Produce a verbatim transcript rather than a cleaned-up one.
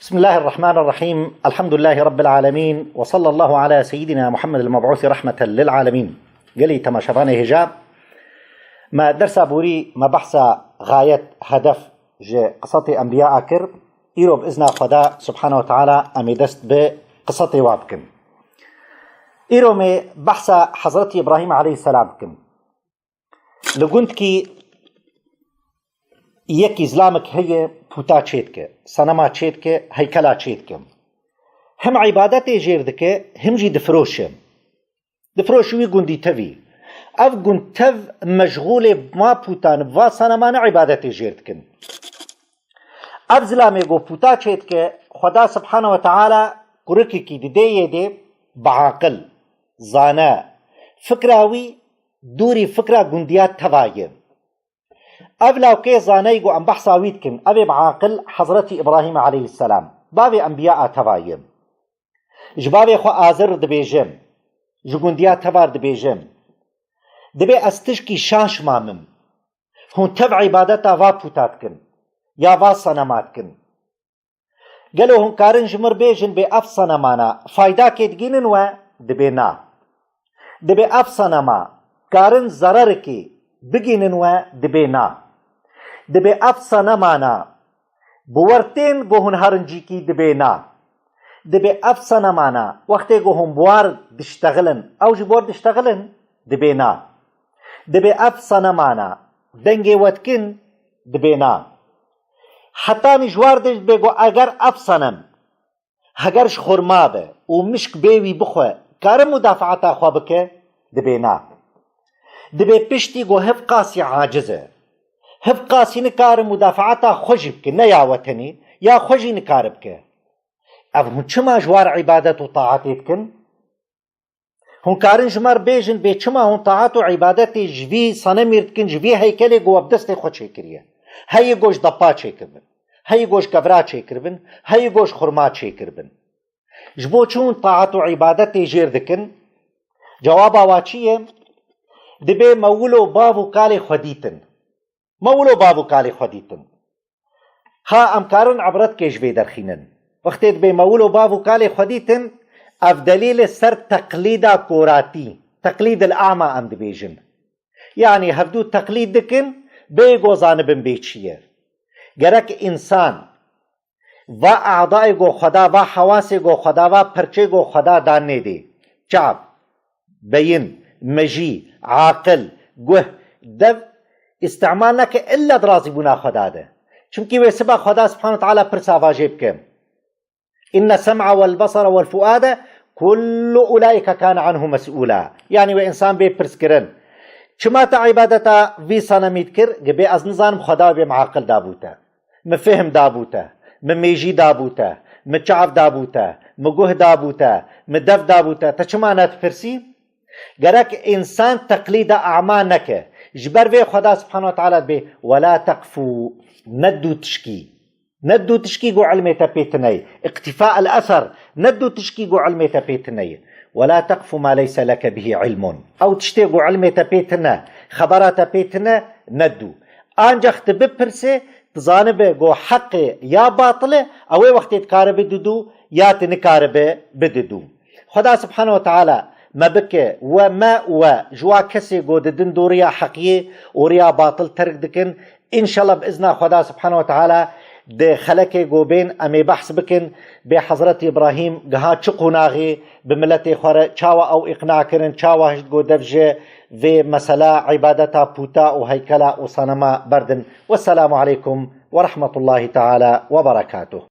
بسم الله الرحمن الرحيم. الحمد لله رب العالمين. وصلى الله على سيدنا محمد المبعوث رحمة للعالمين. Gelî temaşevanê hêja, me dersa borî me behsa xayet, hedef ji qisatê enbiya a kir. Îro bi izna Xweda subhanahu ve teala em ê dest bi qisatê wa bikin. Îro me behsa Hezretî Îbrahîm aleyhisselam bikin. Li gundkî yekî zilamik heye, pûta çêdike, senema çêdike, heykela çêdike. Him îbadetê jêr dike, him jî difiroşe. Difiroşe wî gundî tevî. Ev gund tev meşxûlê va pûtan, va senemane îbadetê jêr dikin. Ev zilamê ku pûta çêdike, Xweda subhanahu ve teala kurikekî didê yê dê bi aqil, zane, fikra wî dûrî fikra gundiya teva ye. Ev lawkê zaneyî ku em behsa wî dikin, ev ê bi aqil Hezretî Îbrahîm aleyhisselam, bavê enbiya a teva ye. Ji bavê xwe Azir dibêje, ji gundiya teva dibêje, dibê ez tişkî şaş mamim. Hûn tev îbadeta va pûta dikin, ya va senema dikin. Gelo hûn karin ji mir bêjin bê ev senemana faydakê digînin we? Dibê na. Dibê ev senema karin zererikê bigînin we? Dibê na. Dibê ev senemana bi wer tên ku hûn herincîkî? Dibê na. Dibê ev senemana wextê ku hûn bi war diştexilin, ew jî bi wer diştexilin? Dibê na. Dibê ev senemana dengê we dikin? Dibê na. Hetanî ji war dibê ku eger ev senem, heger ji xurma be û mişk bê wî bixwe, kare mudafaata xwe bike? Dibê na. Dibê piştî ku hiv qasî aciz e, hiv qasî nikare mudafaata xwe jî bike, ne ya we tenê, ya xwe jî nikare bike. Ev hûn çima ji war îbadet û taetê dikin? Hûn karin ji me re bêjin bê çima hûn taet û îbadetê ji vî senemî re dikin, ji vî heykelê ku we bi destê xwe çêkiriye? Heyî ku ji depa çêkiribin, heyî ku ji kevra çêkiribin, heyî ku ji xurma çêkiribin. Ji bo çi hûn taet û îbadetê jêr dikin? Cewaba wa çi ye? Dibê me wilo bav û kalê xwe dîtin. Me wilo bav û kalê xwe dîtin. Ha em karin ibretkê ji vê derxînin. Wextê dibê me wilo bav û kalê xwe dîtin, ev delîl e ser teqlîda koratî, teqlîdil ama em dibêjin. Yanî hevdû teqlîd dikin, bê ku zanibin bê çi ye. Gerek însan va adayê ku Xweda, va hewasê ku Xweda, va perçê ku Xweda dan nêdê. Çav, beyin, mejî, aqil, guh, dev îstimal neke illa di razîbûna Xweda de. Çimkî wê siba Xweda subhanahu teala pirsa va jê bike. Inne sem'a wel basara wel fuade kullu ulaike kane anhu mes'ula. Yanî wê însan bê pirskirin. Çima te îbadeta vî senemî dikir? Gibê ez nizanim Xweda bê me aqil dabû te. Mi fêhm dabû te, mi mêjî dabû te, mi çav dabû te, mi guh dabû te, mi dev dabû te, te çima nedipirsî? Gerek însan teqlîda ama neke. Ji ber vê Xweda subhanahu ve teala dibê, "Wela teqfû", nedû tişkî. Nedû tişkî ku ilmê te pê tine ye. Îqtîfa el eser, nedû tişkî ku ilmê te pê tine ye. "Wela teqfû ma leyse leke bihî ilmun." Ew tiştê ku ilmê te pê tine, xebera te pê tine, nedû. Ancax tu bipirsê, tu zanibe ku heqê ya batil e, ew ê wextê dikaribe didû, ya tu nikaribe bididû. Xweda subhanahu ve teala me bike we, me we ji wa kesê ku didin dû riya heqiyê û riya batil terk dikin. Înşallah bi izna Xweda subhanahu ve teala di xelekê ku bên em ê behs bikin, bê Hezretî Îbrahîm giha çi qonaxê, bi miletê xwe re çawa ew îqna kirin, çawa hişt ku dev ji vê mesela îbadeta pûta û heykela û senema berdin. Wesselamu aleykum ve rahmetullahi teala ve berekatuh.